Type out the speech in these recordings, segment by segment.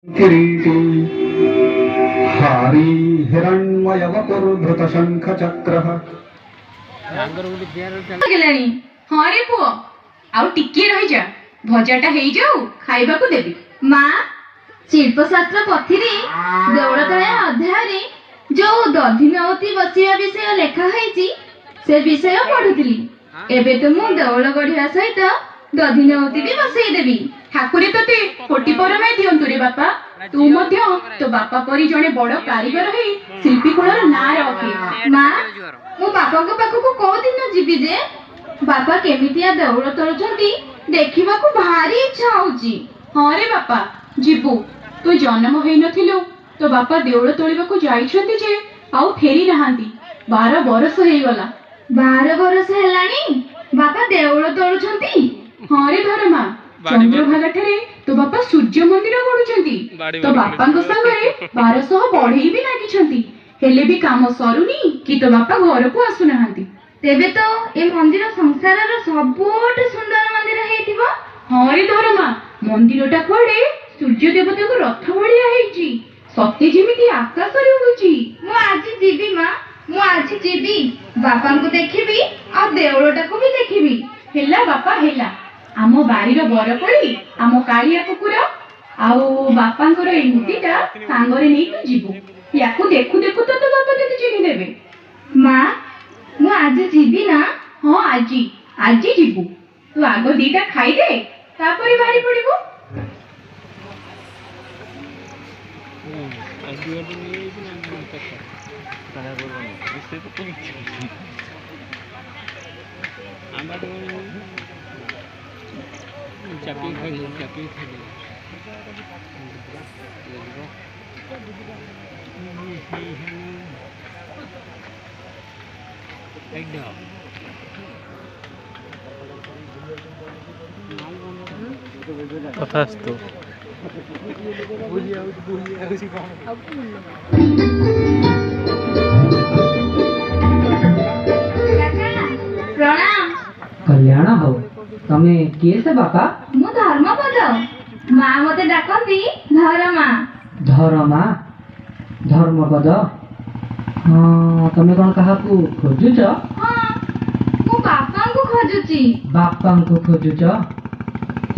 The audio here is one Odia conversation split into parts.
किरीटी हारी हिरण्मयवपुर्धृतशङ्खचक्रः। ଲାଗିଲାଣି। ହଁ ରେ ପୁଅ, ଆଉ ଟିକିଏ ରହିଯା, ଭଜାଟା ହେଇଯାଉ, ଖାଇବାକୁ ଦେବି। ମା, ଶିଳ୍ପଶାସ୍ତ୍ର ପୋଥିରେ ଦେଉଳ ତଳିଆ ଅଧ୍ୟାୟରେ ଯୋଉ ଦଧିନଉତି ବସିବା ବିଷୟ ଲେଖା ହେଇଛି, ସେ ବିଷୟ ପଢୁଥିଲି। ଏବେ ତ ମୁଁ ଦେଉଳ ଗଢିବା ସହିତ ଦଧିନଉତି ବି ବସେଇ ଦେବି। ଠାକୁରେ ତୋତେ କୋଟି ପରମାଇ ଦିଅନ୍ତୁ ରେ ବାପା। ତୁ ମଧ୍ୟ ତୋ ବାପା ପରି ଜଣେ ବଡ କାରିଗର ହେଇ ଶିଳ୍ପୀ କୁଳର ନାଁ ରଖେ। ମା, ମୁଁ ବାପାଙ୍କ ପାଖକୁ କୋଉ ଦିନ ଯିବି ଯେ? ବାପା କେମିତିଆ ଦେଉଳ ତୋଳୁଛନ୍ତି ଦେଖିବାକୁ ଭାରି ଇଚ୍ଛା ହଉଛି। ହଁ ରେ ବାପା, ଯିବୁ। ତୁ ଜନ୍ମ ହେଇନଥିଲୁ, ତୋ ବାପା ଦେଉଳ ତୋଳିବାକୁ ଯାଇଛନ୍ତି ଯେ ଆଉ ଫେରି ନାହାନ୍ତି। 12 ବରଷ ହେଇଗଲା। 12 ବରଷ ହେଲାଣି ବାପା ଦେଉଳ ତୋଳୁଛନ୍ତି? ହଁ ରେ ଧରମା, ଚନ୍ଦ୍ରଭାଗା ଠାରେ ତୋ ବାପା ସୂର୍ଯ୍ୟ ମନ୍ଦିର ଗଢୁଛନ୍ତି। ତୋ ବାପାଙ୍କ ସାଙ୍ଗରେ 1200 ବଢେଇ ବି ଲାଗିଛନ୍ତି, ହେଲେ ବି କାମ ସରୁନି କି ତୋ ବାପା ଘରକୁ ଆସୁନାହାନ୍ତି। ତେବେ ତ ଏ ମନ୍ଦିର ସଂସାରର ସବୁଠୁ ସୁନ୍ଦର ମନ୍ଦିର ହେଇଥିବ। ହଁ ରେ ଧରମା, ମନ୍ଦିରଟା କୁଆଡେ ସୂର୍ଯ୍ୟ ଦେବତାଙ୍କ ରଥ ଭଳିଆ ହେଇଛି, ସତେ ଯେମିତି ଆକାଶରେ ଉଡୁଛି। ମୁଁ ଆଜି ଯିବି ମା, ମୁଁ ଆଜି ଯିବି, ବାପାଙ୍କୁ ଦେଖିବି ଆଉ ଦେଉଳଟାକୁ ବି ଦେଖିବି। ହେଲା ବାପା ହେଲା। ଆମ ବାରିର ବରକୋଳି, ଆମ କାଳିଆ କୁକୁର ଆଉ ବାପାଙ୍କର ଏଇ ମୁଦିଟା ସାଙ୍ଗରେ ନେଇ ତୁ ଯିବୁ। ୟାକୁ ଦେଖୁ ଦେଖୁ ତ ତୋ ବାପା ତତେ ଚିହ୍ନି ଦେବେ। ମା, ମୁଁ ଆଜି ଯିବି ନା? ହଁ, ଆଜି ଆଜି ଯିବୁ। ତୁ ଆଗ ଦିଟା ଖାଇଦେ, ତାପରେ ବାହାରି ପଡିବୁ। ତଥାସ୍ତୁ। କାକା, ପ୍ରଣାମ। କଲ୍ୟାଣ ହଉ। ତମେ କିଏ ସେ ବାପା? ମୁଁ ଧର୍ମପଦ, ମା ମତେ ଡାକନ୍ତି ଧରମା। ଧରମା, ଧର୍ମପଦ। ହଁ, ତମେ କଣ କାହାକୁ ଖୋଜୁଛ? ହଁ, ମୁଁ ବାପାଙ୍କୁ ଖୋଜୁଛି। ବାପାଙ୍କୁ ଖୋଜୁଛ?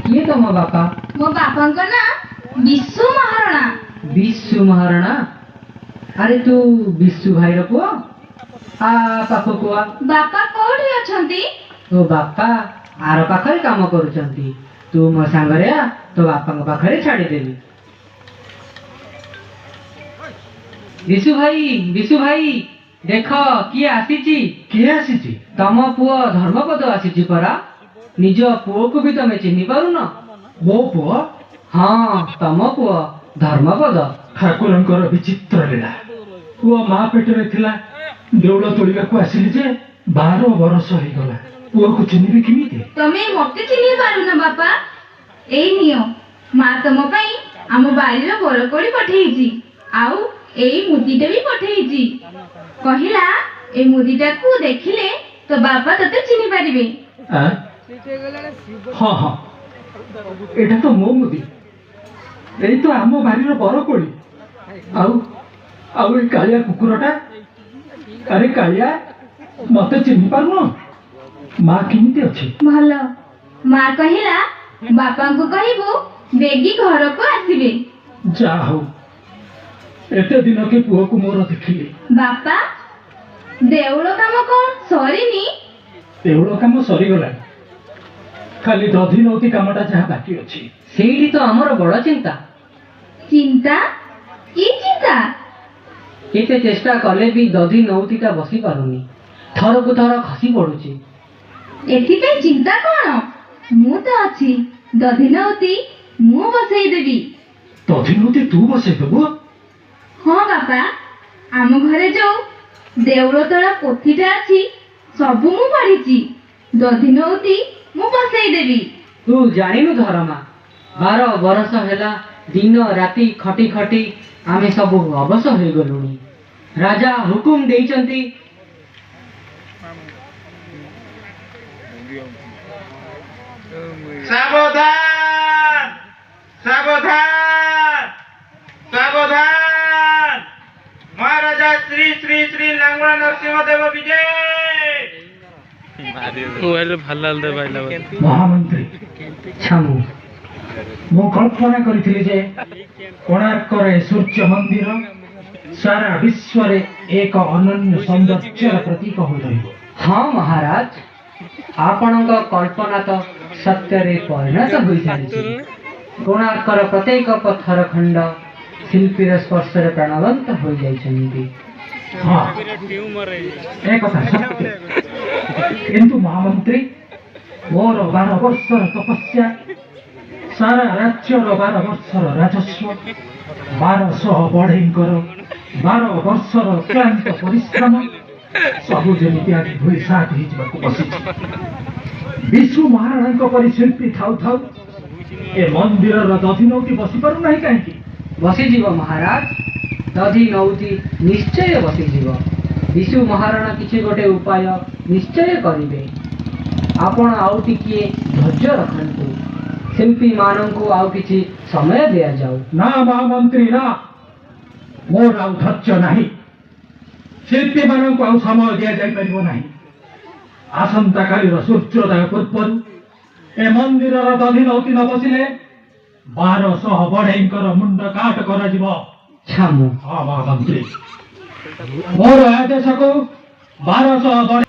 କିଏ ତମ ବାପା? ମୋ ବାପାଙ୍କ ନାଁ ବିଶୁ ମହାରଣା। ବିଶୁ ମହାରଣା? ଆରେ ତୁ ବିଶୁ ଭାଇର ପୁଅ? ଆ ପାଖକୁ ଆ। ବାପା କୋଉଠି ଅଛନ୍ତି? ତୋ ବାପା ଆର ପାଖରେ କାମ କରୁଛନ୍ତି। ତୁ ମୋ ସାଙ୍ଗରେ ଆ, ତୋ ବାପାଙ୍କ ପାଖରେ ଛାଡ଼ିଦେବି। ବିଶୁ ଭାଇ, ବିଶୁ ଭାଇ, ଦେଖ କିଏ ଆସିଛି। କିଏ ଆସିଛି? ତମ ପୁଅ ଧର୍ମପଦ ଆସିଛି ପରା। ନିଜ ପୁଅକୁ ବି ତମେ ଚିହ୍ନି ପାରୁନ? ମୋ ପୁଅ? ହଁ, ତମ ପୁଅ ଧର୍ମପଦ। ଠାକୁରଙ୍କର ବିଚିତ୍ର ଲୀଳା। ପୁଅ ମା ପେଟରେ ଥିଲା, ଦେଉଳ ତୋଳିବାକୁ ଆସିଲି ଯେ 12 ବରଷ ହେଇଗଲା। ପୁଅକୁ ଚିହ୍ନିବି କେମିତି? ତମେ ମତେ ଚିହ୍ନି ପାରୁନ ବାପା? ଏଇ ନିଅ, ମା ତମ ପାଇଁ ଆମ ବାରିର ବରକୋଳି ପଠେଇଛି, ଆଉ ଏଇ ମୁଦିଟା ବି ପଠେଇଛି। କହିଲା ଏ ମୁଦିଟାକୁ ଦେଖିଲେ ତୋ ବାପା ତତେ ଚିହ୍ନି ପାରିବେ। ଆଁ? ହଁ ହଁ, ଏଇଟା ତ ମୋ ମୁଦି, ଏଇ ତ ଆମ ବାରିର ବରକୋଳି। ଆଉ ଆଉ ଏଇ କାଳିଆ କୁକୁରଟା। ଆରେ କାଳିଆ, ମତେ ଚିହ୍ନି ପାରୁନ? ମା କେମିତି ଅଛି? ଭଲ। ମା କହିଲା ବାପାଙ୍କୁ କହିବୁ ବେଗି ଘରକୁ ଆସିବେ। ଯା ହଉ, ଏତେ ଦିନ କି ପୁଅକୁ ମୋର ଦେଖିଲି। ବାପା, ଦେଉଳ କାମ କଣ ସରିନି? ଦେଉଳ କାମ ସରିଗଲାଣି, ଖାଲି ଦଧି ନଉତି କାମଟା ଯାହା ବାକି ଅଛି। ସେଇଠି ତ ଆମର ବଡ ଚିନ୍ତା। ଚିନ୍ତା? କି ଚିନ୍ତା? କେତେ ଚେଷ୍ଟା କଲେ ବି ଦଧି ନଉତିଟା ବସି ପାରୁନି, ଥରକୁ ଥର ଖସି ପଡୁଛି। ଏଥିପାଇଁ ଚିନ୍ତା କଣ, ମୁଁ ତ ଅଛି। ଦଧିନଉତି ମୁଁ ବସେଇ ଦେବି। ଦଧି ନଉତି ତୁ ବସେଇ ଦେବୁ? ହଁ ବାପା, ଆମ ଘରେ ଯୋଉ ଦେଉଳ ତଳ ପୋଥିଟା ଅଛି ସବୁ ମୁଁ ପଢିଛି। ଦଧିନଉତି ମୁଁ ବସେଇ ଦେବି। ତୁ ଜାଣିନୁ ଧରମା, 12 ବରଷ ହେଲା ଦିନ ରାତି ଖଟି ଖଟି ଆମେ ସବୁ ଅବଶ ହେଇଗଲୁଣି। ରାଜା ହୁକୁମ ଦେଇଛନ୍ତି। ସାବଧାନ, ସାବଧାନ। ମୋବାଇଲରେ ଭଲ ପାଇଲା ବୋଧେ। ମହାମନ୍ତ୍ରୀ ଛାମୁ। ମୁଁ କଳ୍ପନା କରିଥିଲି ଯେ କୋଣାର୍କର ଏ ସୂର୍ଯ୍ୟ ମନ୍ଦିର ସାରା ବିଶ୍ୱରେ ଏକ ଅନନ୍ୟ ସୌନ୍ଦର୍ଯ୍ୟର ପ୍ରତୀକ ହୋଇ ରହିବ। ହଁ ମହାରାଜ, ଆପଣଙ୍କ କଳ୍ପନା ତ ସତ୍ୟରେ ପରିଣତ ହୋଇସାରିଛି। କୋଣାର୍କର ପ୍ରତ୍ୟେକ ପଥର ଖଣ୍ଡ ଶିଳ୍ପୀର ସ୍ପର୍ଶରେ ପ୍ରାଣବନ୍ତ ହୋଇଯାଇଛନ୍ତି। ହଁ, ଏ କଥା ସତ୍ୟ। କିନ୍ତୁ ମହାମନ୍ତ୍ରୀ, ମୋର 12 ବର୍ଷର ତପସ୍ୟା, ସାରା ରାଜ୍ୟର 12 ବର୍ଷର ରାଜସ୍ୱ, 1200 ବଢ଼େଇଙ୍କର 12 ବର୍ଷର କ୍ଳାନ୍ତ ପରିଶ୍ରମ ସବୁ ଯେମିତି ଆଜି ଧୂଳିସାତ ହେଇଯିବାକୁ ବସିଛି। ବିଶୁ ମହାରଣାଙ୍କ ପରି ଶିଳ୍ପୀ ଥାଉ ଥାଉ ଏ ମନ୍ଦିରର ଦଧିନଉତି ବସି ପାରୁନାହିଁ କାହିଁକି? ବସିଯିବ ମହାରାଜ, ଦଧି ନଉତି ନିଶ୍ଚୟ ବସିଯିବ। ବିଶୁ ମହାରଣା କିଛି ଗୋଟେ ଉପାୟ ନିଶ୍ଚୟ କରିବେ। ଆପଣ ଆଉ ଟିକିଏ ଧୈର୍ଯ୍ୟ ରଖନ୍ତୁ। ଶିଳ୍ପୀମାନଙ୍କୁ ଆଉ କିଛି ସମୟ ଦିଆଯାଉ। ନା ମହାମନ୍ତ୍ରୀ, ନା, ମୋର ଆଉ ଧୈର୍ଯ୍ୟ ନାହିଁ। ଶିଳ୍ପୀମାନଙ୍କୁ ଆଉ ସମୟ ଦିଆଯାଇପାରିବ ନାହିଁ। ଆସନ୍ତାକାଲିର ସୂର୍ଯ୍ୟୋଦୟ ପୂର୍ବରୁ ଏ ମନ୍ଦିରର ଦଧିନଉତି ନ ବସିଲେ 1200 ବଢ଼େଇଙ୍କର ମୁଣ୍ଡ କାଟ କରାଯିବ। ଛାମୁ। ହଁ ମହାମନ୍ତ୍ରୀ, ମୋର ଆଦେଶକୁ 1200 ବଢ଼େଇ